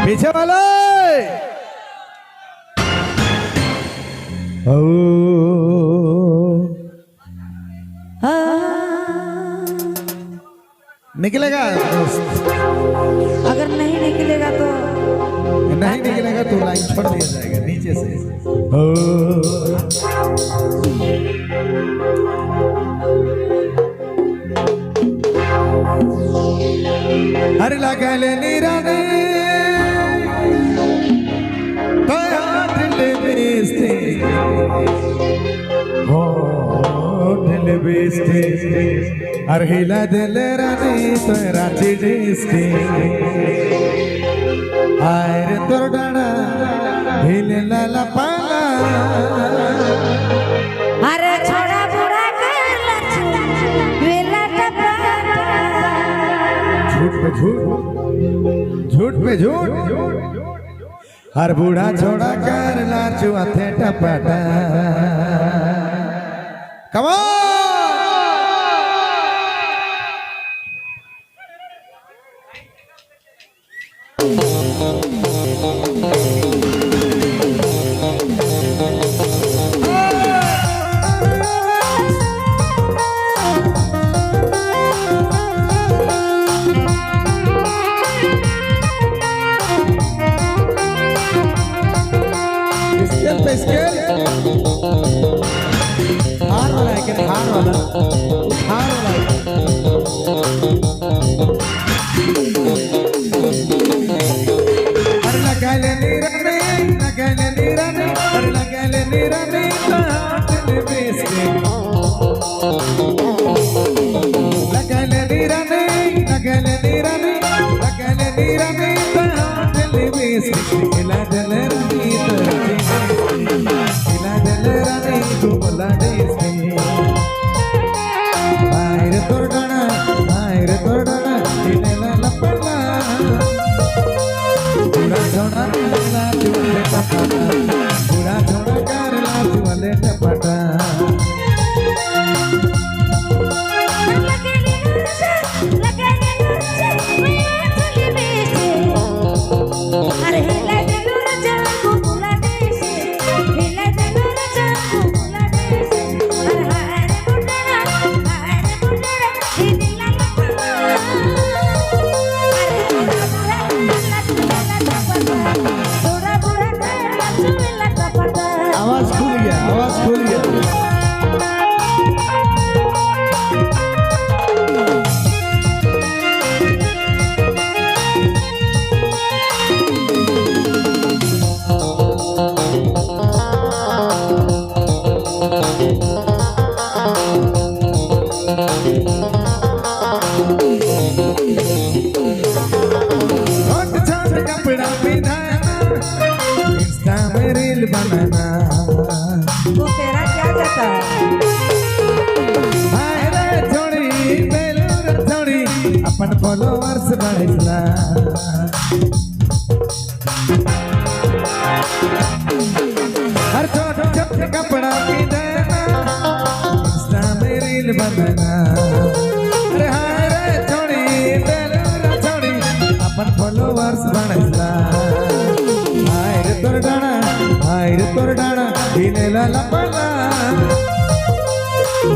पीछे वाले ओ निकलेगा दोस्त। अगर नहीं निकलेगा तो नहीं निकलेगा तो लाइन छोड़ दिया जाएगा नीचे से। ओ अरे लगले निराने तो बेचते होटल बेचते अरे हिला दिल रानी तो रांची जिसके आयर तोर डाना हिले लाला पाला। अरे छोड़ा बुढ़ा कर वेला टपाटा। झूठ पे झूठ, झूठ पे झूठ। हर बूढ़ा छोड़ा कर लाचू थे टपाटा। कम ऑन स्केल पे स्केल। हार वाला है क्या? हार वाला, हार वाला है। अरे लगाले नीराने, लगाले नीराने, अरे लगाले नीराने तो बेचते। लगाले नीराने, लगाले नीराने, लगाले नीराने तो बेचते। हिला दिल रानी तो हिला दिल रानी तू बोला देते। आयर तोर डाना, आयर तोर डाना हिले ला पला। बुढ़ा छोड़ा कर लाचू वाले टपाटा, बुढ़ा छोड़ा कर लाचू वाले टपाटा। अरे हिला दिल राजा को बुला देसे, हिला दिल राजा को बुला देसे। अरे हाय रे बुढ़ा, हाय रे बुढ़ा, हिला लपला। अरे बुढ़ा बुढ़ा लला टपाटा, बुढ़ा बुढ़ा लला टपाटा। आवाज खुल गया, आवाज खुल गया। छोट छोट कपड़ा पहनाना, इंस्टा में रील बनाना। तो तेरा क्या जाता है? हाय रे छोड़ी बेलूर छोड़ी अपन फॉलोअर्स बढ़िसला। हर छोट छोट कपड़ा पहनाना, इंस्टा में रील बनाना। अरे हाय रे छोड़ी बेलूर छोड़ी अपन फॉलोअर्स बढ़िसला। हाय रे तोर डाना, हाय रे तोर डाना हिले ला पला।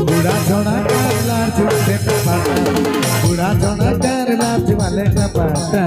बूढ़ा छोड़ा कर लाचू वाले टपाटा, बूढ़ा छोड़ा कर लाचू वाले टपाटा।